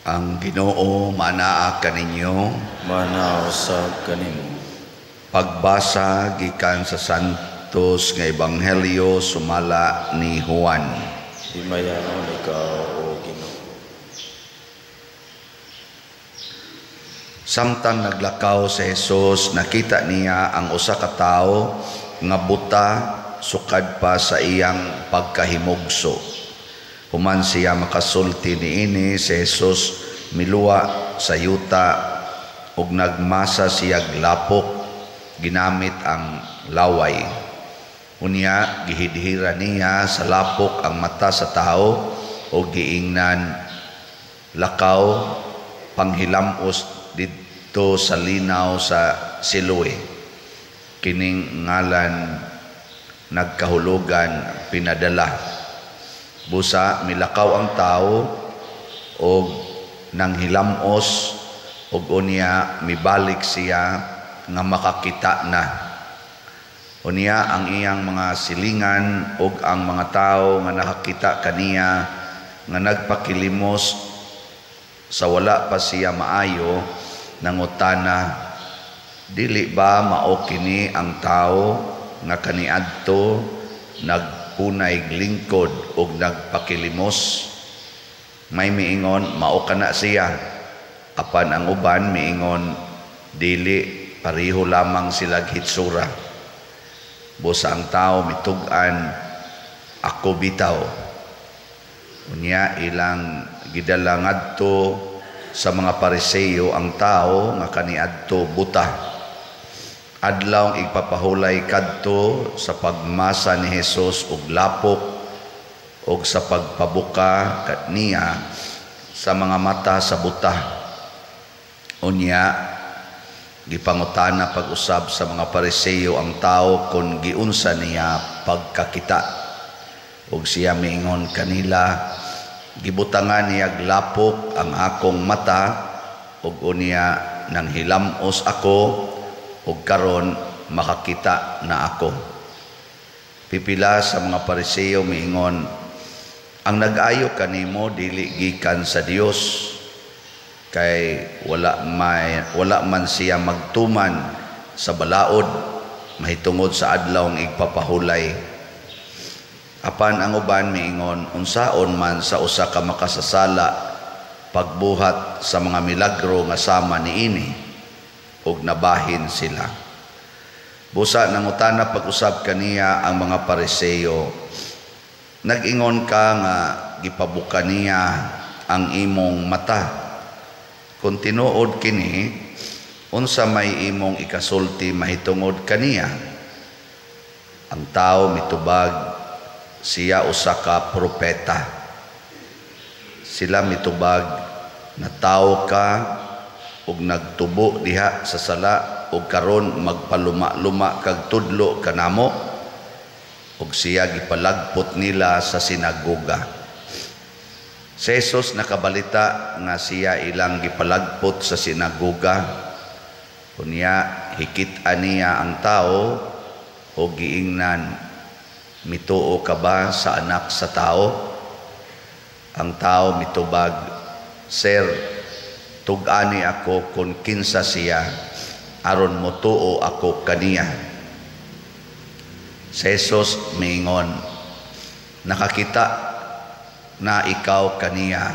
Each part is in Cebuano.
Ang Ginoo manaa kaninyo. Manaa usab kanimo. Pagbasa gikan sa Santos nga Ebanghelyo sumala ni Juan. Himayaon ikaw, o Ginoo. Samtang naglakaw si Jesus, nakita niya ang usa ka tawo nga buta sukad pa sa iyang pagkahimugso. Human siya makasulti niini, si Jesus miluwa sa yuta ug nagmasa siyag lapok ginamit ang laway. Unya gihidhira niya sa lapok ang mata sa tao ug giingnan, "Lakaw, panghilamos didto sa linaw sa Siloe." Kining ngalan nagkahulugan "pinadala". Busa milakaw ang tao og nanghilamos ug unya mibalik siya nga makakita na. Unya ang iyang mga silingan ug ang mga tawo nga nakakita kaniya nga nagpakilimos sa wala pa siya maayo nangutana, "Dili ba mao kini ang tawo nga kaniadto nagpunay lingkod ug nagpakilimos?" May miingon, "Mao kana siya." Apan ang uban miingon, "Dili, pareho lamang sila hitsura." Busa ang tao mitug-an, "Ako bitaw." Unya ilang gidala ngadto sa mga Pariseo ang tao nga kaniadto buta. Adlaw igpapahulay kadto sa pagmasa ni Jesus og lapok og sa pagpabuka niya sa mga mata sa buta. Unya gipangutana pag-usab sa mga Pariseo ang tao kon giunsa niya pagkakita. Ug siya miingon kanila, "Gibutangan niyag lapok ang akong mata ug unya nanghilamos ako ug karon makakita na ako." Pipila sa mga Pariseo miingon, "Ang nag-ayo kanimo dili gikan sa Dios, kay wala man siya magtuman sa balaod mahitungod sa adlaw ng igpapahulay." Apan ang uban miingon, "Unsaon man sa usa ka makasasala pagbuhat sa mga milagro nga sama niini?" Ug nabahin sila. Busa nangutana pag-usab kaniya ang mga Pariseo, "Nag-ingon ka nga gipabuka niya ang imong mata. Kung tinuod kini, unsa may imong ikasulti mahitungod kaniya?" Ang tao mitubag, "Siya usa ka propeta." Sila mitubag, "Natawo ka ug nagtubo diha sa sala ug karon magpaluma-luma kag tudlo kanamo?" Ug siya gipalagpot nila sa sinagoga. Si Jesus nakabalita nga siya ilang gipalagpot sa sinagoga. Unya hikit-an niya ang tao o giingnan, "Mituo ka ba sa Anak sa Tao?" Ang tao mitubag, "Sir, tug-ani ako kung kinsa siya aron motuo ako kaniya." Si Jesus miingon, "Nakakita na ikaw kaniya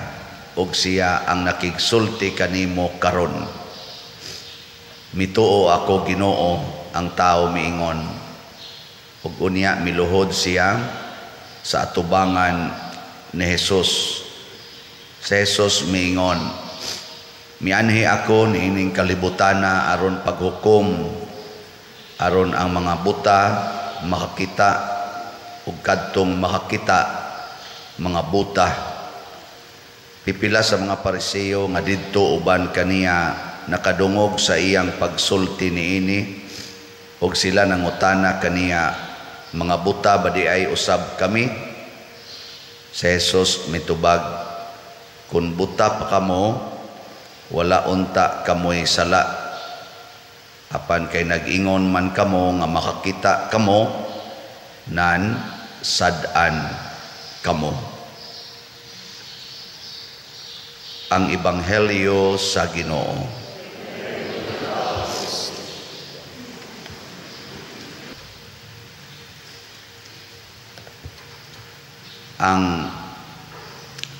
ug siya ang nakigsulti kanimo karon." "Mituo ako, Ginoo," ang tao miingon. Ug unya miluhod siya sa atubangan ni Jesus. Si Jesus miingon, "Mianhi ako niining kalibutana aron paghukom, aron ang mga buta makakita ug kadtong makakita mga buta." Pipila sa mga Pariseo nga didto uban kaniya nakadungog sa iyang pagsulti niini ug sila nangutana kaniya, "Mga buta ba di ay usab kami?" Si Jesus mitubag, "Kun buta pa kamo, wala unta kamoy sala. Apan kay nag-ingon man kamo nga makakita kamo, nan sad-an kamo." Ang Ebanghelyo sa Ginoo. Ang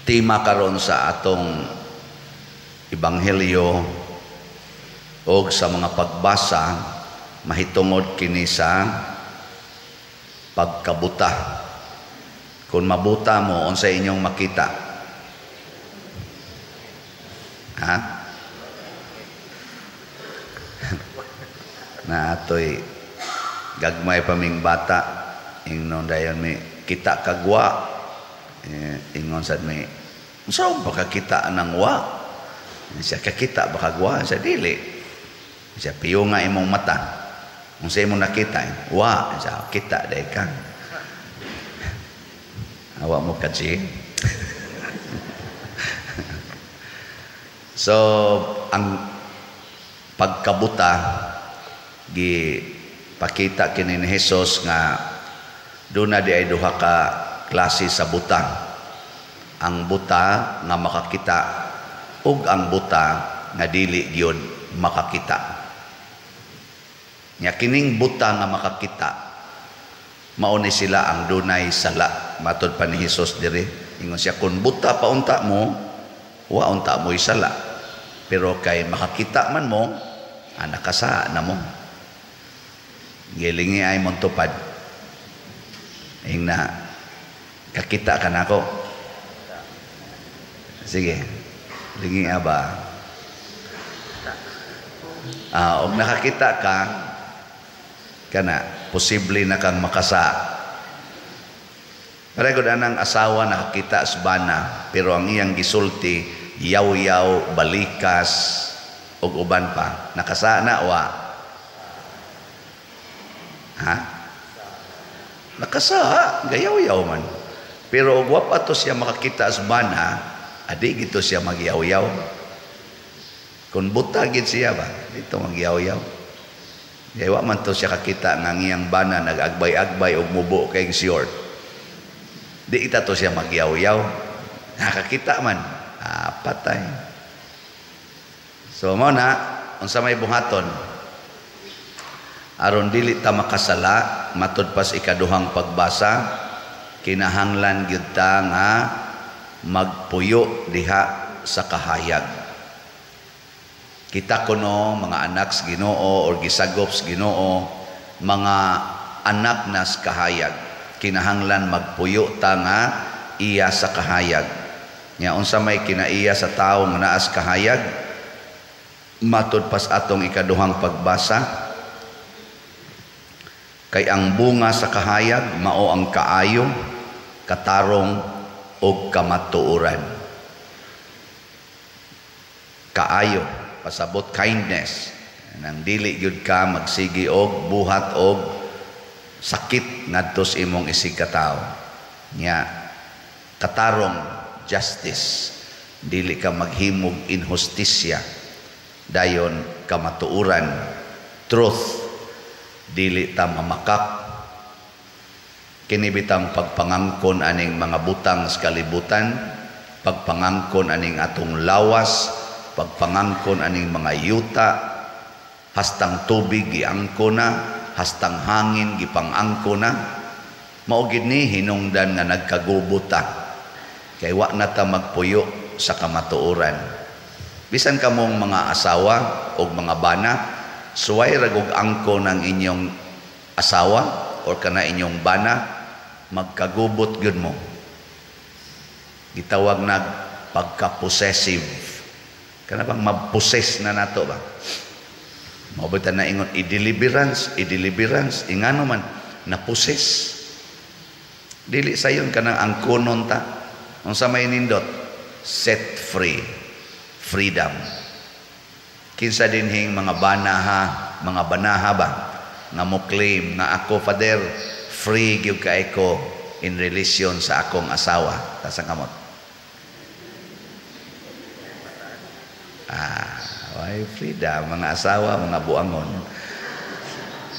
tema karon sa atong Ebanghelyo og sa mga pagbasa mahitungod kini sa pagkabuta. Kung mabuta mo, unsa inyong makita? Ha? Na atoy gagmay pa ming bata, ingnon dayon mi kita kagwa. Ingon sad mi, unsa ba kakita nang wa? Siya kakita ba kagwa? Siya dili. Siya piyo nga imong mata. Unsa imong nakita? Wa. Siya kita day ka. Awa mo kaji. So ang pagkabuta gi pakita kini ni Hesus nga duna di ay duha ka klase sa buta. Ang buta nga makakita ug ang buta nga dili gyud makakita. Nya kining buta nga makakita, mao ni sila ang dunay sala. Matod pa ni Hesus diri, ingon siya, kun buta pa unta mo, wa unta mo'y sala. Pero kay makakita man mo, nakasa na mo. Gilingi ay mong tupad. Ingna, kakita ka na ako. Sige, lingi ba? Og nakakita ka, kana, posible na kang makasa. Pareho anang asawa nakakita sa bana, pero ang iyang gisulti, yaw-yaw, balikas, og uban pa. Nakasa na wa? Ha? Nakasa, gayaw-yaw man. Pero og wa pa to siya makakita sa bana, adi gito siya magyaw-yaw. Kung buta gid siya ba, dito magyaw-yaw. Kaya wa man to siya kakita nga ang iyang bana nag-agbay-agbay og mubo kay short. Di ita to siya magyaw-yaw. Nakakita man, patay. So mo na, unsa may buhaton aron dili ta makasala, matud pas ikaduhang pagbasa, kinahanglan gyud ta nga magpuyo diha sa kahayag. Kita kuno mga anak sa Ginoo or gisagop sa Ginoo, mga anak nas kahayag, kinahanglan magpuyo ta nga iya sa kahayag. Nya unsa may kinaiya sa tawo nga naas kahayag? Matud pas atong ikaduhang pagbasa, kay ang bunga sa kahayag mao ang kaayo, katarong ug kamatuoran. Kaayo, pasabot kindness, nang dili gyud ka magsigi og buhat og sakit ngadto sa imong isig katawo. Nya katarong, justice, dili ka maghimog inhustisya. Dayon kamatuoran, truth, dili ta mamakak. Kini bitang pagpangangkon aning mga butang sa kalibutan, pagpangangkon aning atong lawas, pagpangangkon aning mga yuta, hastang tubig giangko na, hastang hangin gipangangko na, mao gid ni hinungdan nga nagkagubo ta. Kay wa na ta magpuyo sa kamatuoran. Bisan kamong mga asawa o mga bana, suway ra gug angko ng inyong asawa or kana inyong bana, magkagubot gyud mo. Gitawag nag pagka-possessive. Kana bang ma-possess na nato ba? Mao ba ta na ingon i-deliverance, i-deliverance, ingano man na-possess. Dili sayon kanang angkonon ta. Unsa may nindot? Set free. Freedom. Kinsa dinhing mga banaha, mga banaha ba nga mo claim nga ako, Father, free gyud kay ko in relation sa akong asawa. Tasang kamot. Why freedom, mga asawa, mga buangon.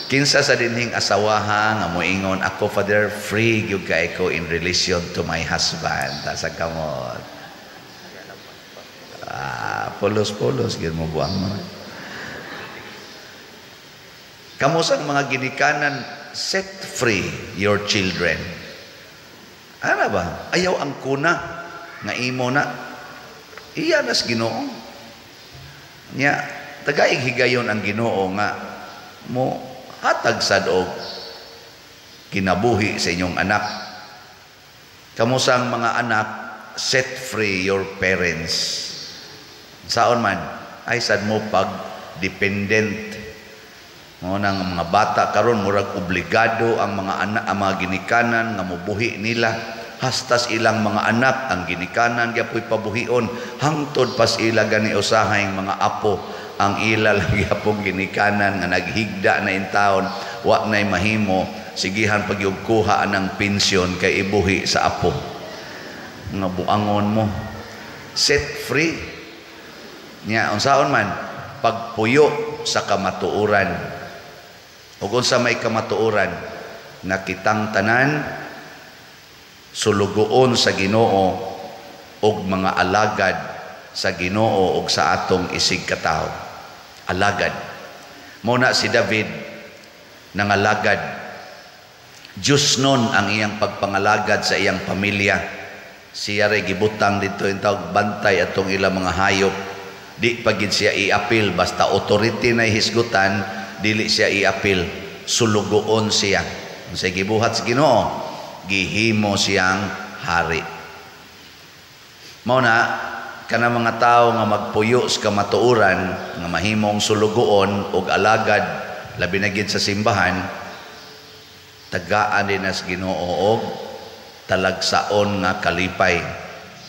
Kinsa sa dinhing asawaha nga moingon ako, Father, free gyud kay ko in relation to my husband. Tasang kamot. Pulos-pulos gyud mo, buang mo. Kamo sang mga ginikanan, set free your children. Ana ba? Ayaw ang kuna nga imo na. Iya nas Ginoo. Nya tagaig higayon ang Ginoo nga mo hatag sad og kinabuhi sa inyong anak. Kamo sang mga anak, set free your parents. Saon man, ay sad mo pag dependent. Mo nang mga bata karon murag obligado ang mga anak, ang mga ginikanan nga mobuhi nila. Hastas ilang mga anak ang ginikanan gyapoy pabuhion hangtod pas ila gani usahay mga apo ang ila lang gyapong ginikanan nga naghigda na intawon, wa nay mahimo, sigihan pagyug kuha anang pensyon kay ibuhi sa apo. Nga buangon mo. Set free nya unsaon man pagpuyo sa kamatuoran. Ug unsa may kamatuoran nga kitang tanan sulugoon sa Ginoo ug mga alagad sa Ginoo ug sa atong isig katawo. Alagad. Mo na si David nangalagad. Diyos nun ang iyang pagpangalagad sa iyang pamilya. Siya ray gibutang dito yung tawag bantay atong ilang mga hayop. Di pagid siya iapil basta authority na hisgutan, dili siya iapil, sulugoon siya. Unsay gibuhat sa Ginoo, gihimo siyang hari. Mao na kana mga tawo nga magpuyo sa kamatuoran nga mahimong sulugoon og alagad labi na gid sa simbahan, tagaan din nas Ginoo og talagsaon nga kalipay.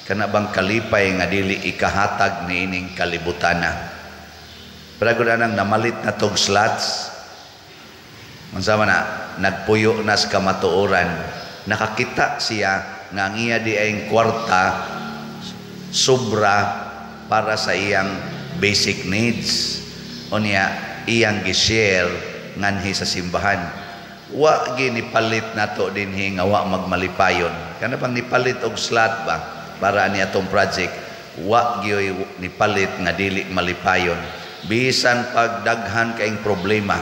Kana bang kalipay nga dili ikahatag niining kalibutana. Pero gud anang namalit na tog slots, unsa man na, nagpuyo na sa kamatuoran. Nakakita siya nga ang iya di ay kwarta sobra para sa iyang basic needs. Unya iyang gi-share nganhi sa simbahan. Wa ginipalit nato dinhi nga wa magmalipayon. Kana bang nipalit og slot ba para ani atong project, wa gyoy nipalit nga dili malipayon. Bisan pag daghan kaing problema.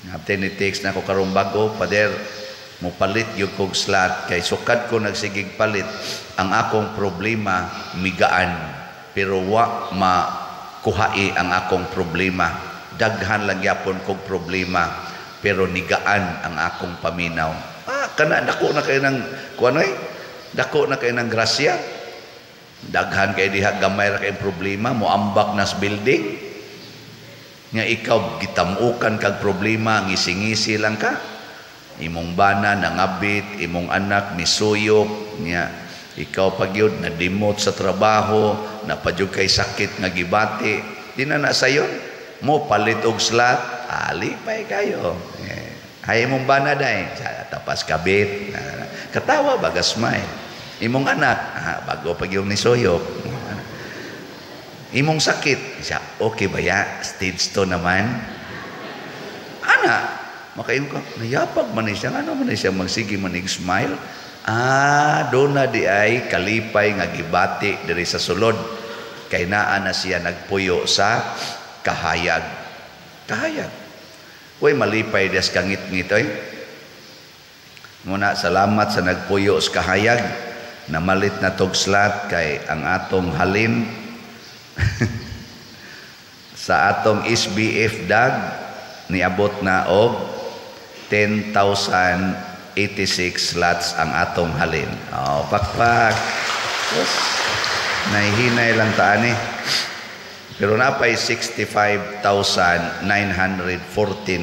Napte ni text na ko karong bago, Pader, mopalit gyud kog slot kay sukad ko nagsigig palit ang akong problema migaan, pero wa makuhai ang akong problema. Daghan lang gyapon kog problema pero nigaan ang akong paminaw. Kana dako na kay nang kuan oy, dako na kay nang grasya. Daghan kay diha gamay ra kay problema, moambak nas building nga ikaw gitamukan kag problema, ngisi-ngisi lang ka. Imong bana nangabit, imong anak misuyop niya, ikaw pagyud nadimot sa trabaho, napadyud kay sakit nga gibati, di na na sayon mo palit og slot, alipay kayo. Hay imong bana day, tapas kabit, katawa bagas smile. Imong anak, bago pag yung nisuyop. Imong sakit, siya, okay ba ya? Stage 2 naman. Ana, makaingon ka, nayapag man siya, ano man siya, magsige manig smile. Doon na di ay kalipay nga gibati diri sa sulod. Kay naa na siya nagpuyo sa kahayag. Kahayag. Uy, malipay des kangit-ngit oy. Muna, salamat sa nagpuyo sa kahayag. Namalit na tog slot kay ang atong halin sa atong SBF dag niabot na og 10,086 slots ang atong halin. Oh, pakpak. Yes. Nahihinay lang taan eh. Pero napay 65,914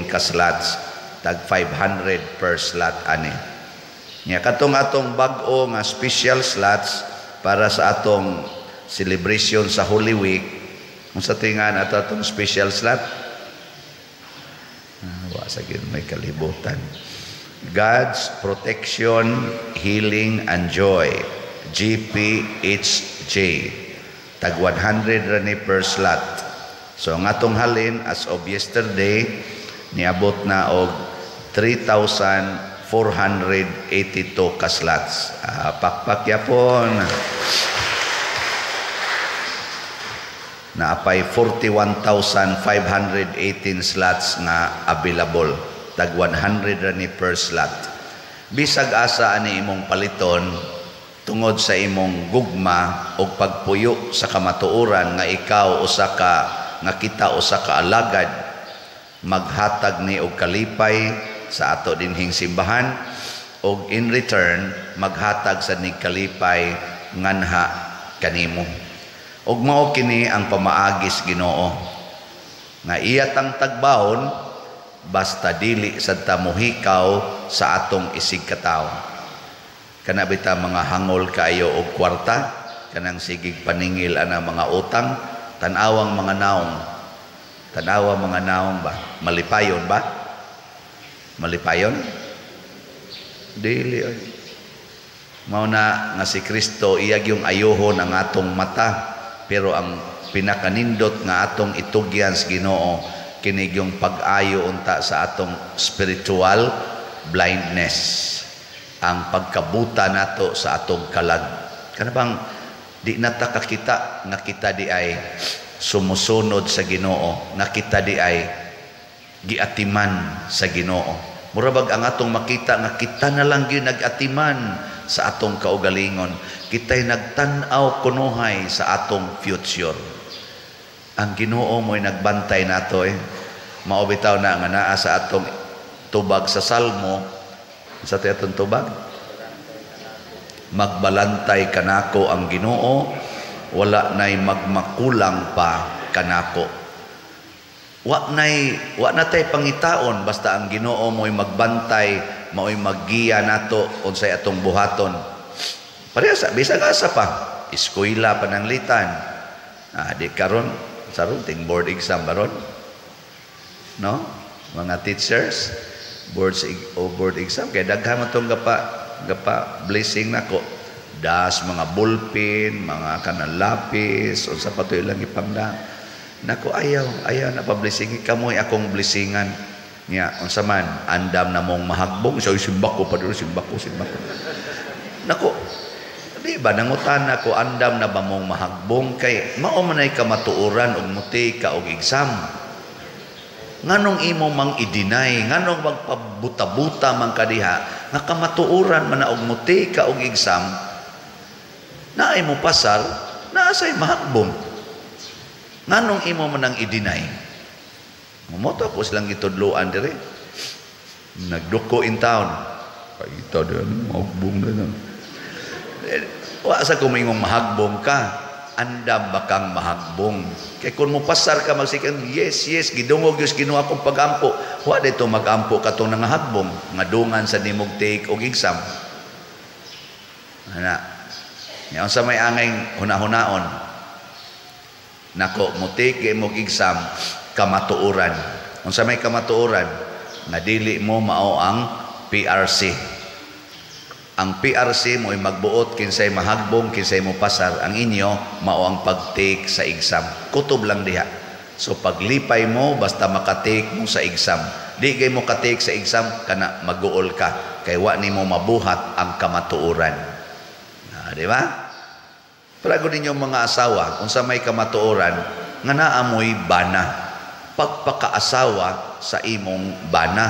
ka slots, tag 500 per slot ani. Nya katong atong bag-o nga special slots para sa atong celebration sa Holy Week, unsa tingan ato atong special slot? Wa sa gyud may kalibutan. God's Protection, Healing and Joy, GPHJ. Tag 100 ra ni per slot. So ang atong halin as of yesterday niabot na og 3,482 ka slots. Pakpak yapon. Naapay 41,518 slots nga available. Tag 100 ra ni per slot. Bisag asa ani imong paliton, tungod sa imong gugma o pagpuyo sa kamatuoran nga ikaw usa ka, nga kita usa ka alagad, maghatag ni og kalipay sa ato dinhing simbahan og in return maghatag sa nig kalipay nganha kanimo. Ug mao kini ang pamaagis Ginoo nga iya tang tagbahon basta dili sad ta mohikaw sa atong isig katawo. Kana bitaw mga hangol kaayo og kwarta, kanang sigig paningil ana mga utang, tan-awang mga naong. Tan-awang mga naong ba? Malipayon ba? Malipayon? Dili ay. Mao na nga si Kristo iyag yung ayuhon ang atong mata, pero ang pinakanindot nga atong itugyan sa Ginoo kini yung pag-ayo unta sa atong spiritual blindness, ang pagkabuta nato sa atong kalag. Kana bang di nata kakita nga kita di ay sumusunod sa Ginoo, nga kita di ay giatiman sa Ginoo. Mura bag ang atong makita nga kita na lang gyud nag-atiman sa atong kaugalingon. Kita'y nagtan-aw kunuhay sa atong future. Ang Ginoo mo'y nagbantay nato eh. Mao bitaw na nga naa sa atong tubag sa Salmo, sa atong tubag, magbalantay kanako ang Ginoo, wala na'y magmakulang pa kanako. Wa na tay pangitaon basta ang Ginoo mo'y magbantay, mao'y maggiya nato unsay atong buhaton. Pareha sa bisag asa pa, eskwela pananglitan. Di karon saron ting board exam baron. No? Mga teachers, boards o board exam kay daghan man tong gapa blessing nako. Das mga ballpen, mga kanang lapis, unsa pa to ilang ipangda. Nako, ayaw na pa blessing kamoy akong blessingan. Nya unsa man andam na mong mahagbong, so simbako pa duro, simbako, simbako. Nako, di ba nangutan nako, andam na ba mong mahagbong kay mao man ay kamatuoran og muti ka og exam. Nganong imo mang i-deny, nganong magpabuta-buta man kadiha nga kamatuoran man na og muti ka og exam, naay mo pasar, naa say mahagbong. Nganong imo man ang i-deny? Mumoto ko silang gitudloan dire. Nagduko in town. Pakita din, mahagbong na. Wa sa kumingong mahagbong ka, andam ba kang mahagbong? Kay kung mo pasar ka magsikan, yes, yes, gidungog Diyos Ginoo akong pagampo. Wa dito magampo katong nangahagbong, nga dungan sa nimog take og exam. Ana. Nya unsa may angay hunahunaon? Nako, mo take mog exam kamatuoran. Unsa may kamatuoran? Nga dili mo mao ang PRC. Ang PRC mo'y magbuot kinsay mahagbong, kinsay mo pasar. Ang inyo mao ang pag-take sa exam. Kutob lang diha. So paglipay mo basta makatake mo sa exam. Di kay mo ka-take sa exam kana maguol ka kay wa nimo mabuhat ang kamatuoran. Di ba? Prago ninyo mga asawa, unsa may kamatuoran nga naa moy bana. Pagpakaasawa sa imong bana.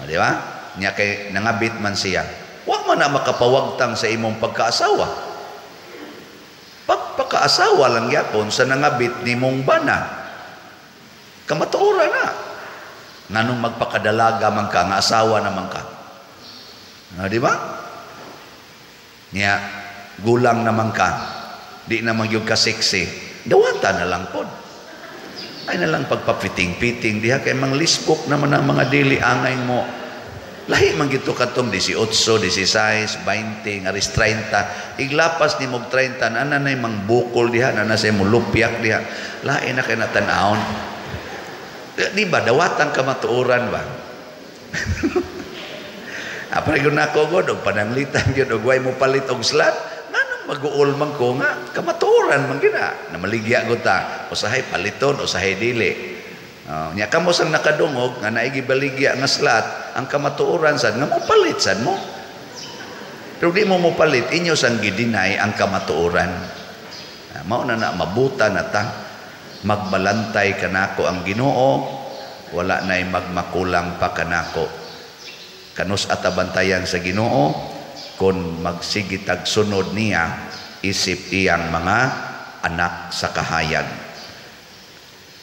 Di ba? Nya kay nangabit man siya. Wa man na makapawagtang sa imong pagkaasawa. Pagpakaasawa lang yapon sa nangabit nimong bana. Kamatuoran na. Nganong magpakadalaga man ka, nga asawa naman ka. Di ba? Nya gulang naman ka, di naman yung ka-sexy, dawata na lang pod. Ay na lang pagpapiting-piting diha kay mang lisbok naman ang mga dili angay mo. Lahi man gito katong 18, 16, 20, aris 30. Iglapas ni mog 30, ana nay mang bukol diha, ana say mo lupyak diha. Lahi na kay natan-awon. Di ba dawatan ka matuoran ba? Apre gyud nako god og pananglitan gyud og way mo palit og slot, nganong maguol man ko nga kamatuoran man gina. Namaligya gud ta, usahay paliton, usahay dili. Nya kamo sang nakadungog nga naigi baligya nga slot, ang kamatuoran sad nga mopalit sad mo. Pero di mo mopalit, inyo sang gidinay ang kamatuoran. Mao na na mabuta na ta. Magbalantay kanako ang Ginoo, wala na'y magmakulang pa kanako. Kanus-a ta bantayan sa Ginoo kon magsige tag sunod niya isip iyang mga anak sa kahayag?